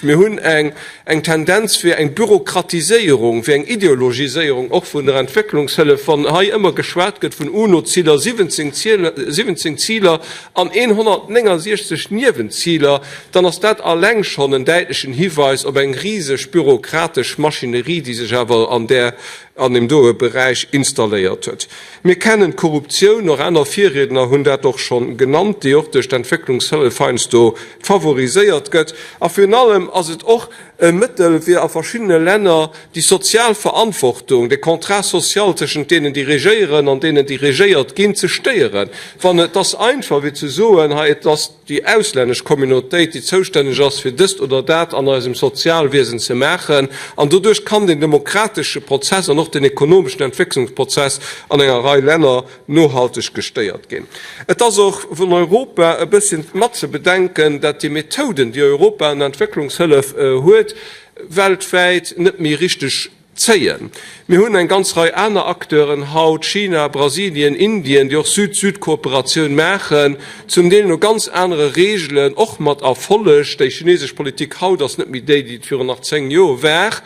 Mir hunn eng eng Tendenz fir eng Bürokratiséierung, fir eng Ideologiséierung och vun der Entwécklungshëllef, wann hei ëmmer geschwat gëtt vun UNO-Ziler, 17 Ziler, 17 Ziler an 169 Niewenziler, dann ass dat alleng schonn en däitlechen Hiweis op eng riseg bürokratesch Maschinerie, déi sech awer an där, an deem doe Beräich installéiert huet. Mir kennen d'Korruptioun, och aner Virriedner hunn dat och scho genannt, déi och duerch d'Entwécklungshëllef heiansdo favoriséiert gëtt. A virun allem ass et och e Mëttel, fir a verschiddene Länner déi sozial Verantwortung, de Contrat social tëschent deenen, déi regéieren, an deenen, déi regéiert ginn, ze stéieren. Wann et ass einfach wéi ze soen, hei et ass déi auslännesch Communautéit, déi zoustänneg ass, fir dëst oder dat an eisem Sozialwiesen ze maachen. An doduerch kann den demokratesche Prozess an och den ekonomeschen Entwécklungsprozess an enger Rei Länner nohalteg gestéiert ginn. Et ass och vun Europa e bësschen mat ze bedenken, dat déi Methoden, déi Europa an der Entwécklungshëllef huet, weltwäit net méi richteg Zéien. Mir hunn eng ganz Rei aner Acteuren haut, China, Brasilien, Indien, déi och Süd-Süd-Kooperatioun maachen, zum Deel no ganz anere Reegelen, och mat Erfolleg. Déi chinesesch Politik haut ass net méi déi, déi et virun nach 10 Joer war.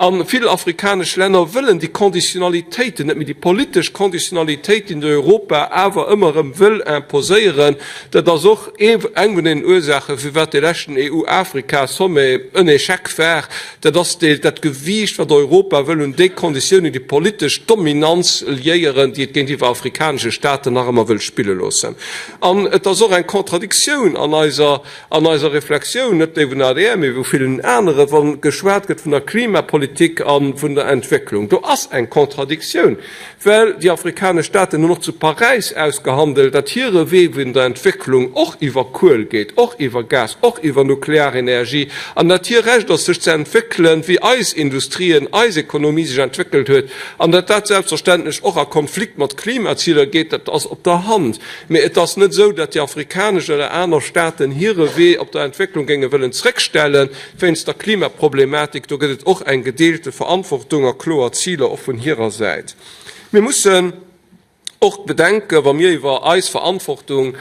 A vill afrikanesch Länner wëllen déi Conditionalitéiten net méi, déi politesch Conditionalitéiten, déi Europa awer ëmmer erëm wëll imposéieren. Dat ass och eng vun den Ursaachen, firwat dee leschten EU-Afrika-Sommet en Echec war. Dat ass dat Gewiicht, wat Europa wëll un déi Konditiounen, déi politesch Dominanz liéieren, déi et géintiwwer afrikanesche Staaten nach ëmmer wëll spille loossen. An et ass och eng Contradictioun an eiser, an eiser Reflexioun, net déi vun der adr, mee vu villen aneren, wa geschwat gëtt vun der Klimapolitik a vun der Entwécklung. Do ass eng Contradictioun. Well déi afrikanesch Staaten hunn och zu Paräis ausgehandelt, datt hire Wee vun der Entwécklung och iwwer Kuel geet, och iwwer Gas, och iwwer Nuklearenergie, an datt hir Recht ass, sech ze entwéckelen, wéi eis Industrien, eis Ekonomie sech entwéckelt huet, an datt dat selbstverständlech och a Konflikt mat Klimaziler geet, dat ass op der Hand. Mee et ass net esou, datt déi afrikanesch oder aner Staaten hire Wee op der Entwécklung géinge wëllen zréckstellen. Wéinst der Klimaproblematik, do gëtt et och eng gedeelte Verantwortung a kloer Ziler och vun hirer Säit. Mir mussen och bedenken, wa mir iwwer eis Verantwortung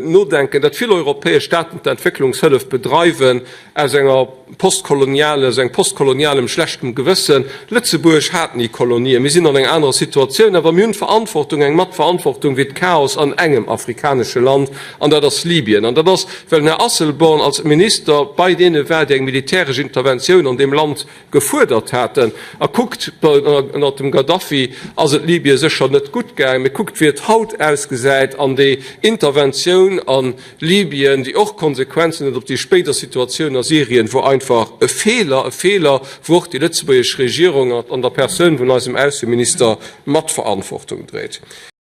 nodenken, datt vill europäesch Staaten d'Entwécklungshëllef bedreiwen aus enger postkoloniale, aus engem postkolonialem schlechtem Gewëssen. Lëtzebuerg hat ni Kolonien, mir sinn an enger anerer Situatioun, awer mir hunn d'Verantwortung, eng Matverantwortung fir d'Chaos an engem afrikanesche Land, An dat ass Libyen. An dat ass, well den Här Asselborn als Minister bei deene war, déi eng militäresch Interventioun an deem Land gefuerdert haten. A kuckt, ënnert dem Gaddafi ass et Libye sécher net gutt gaangen, mee kuckt, wéi et haut ausgesäit. An déi Interventioun a Libyen, déi och Konsequenzen huet op déi spéider Situatioun a Syrien, wor einfach e Feeler, e Feeler, wou och déi lëtzebuergesch Regierung an der Persoun vun eisem Ausseminister Matverantwortung dréit.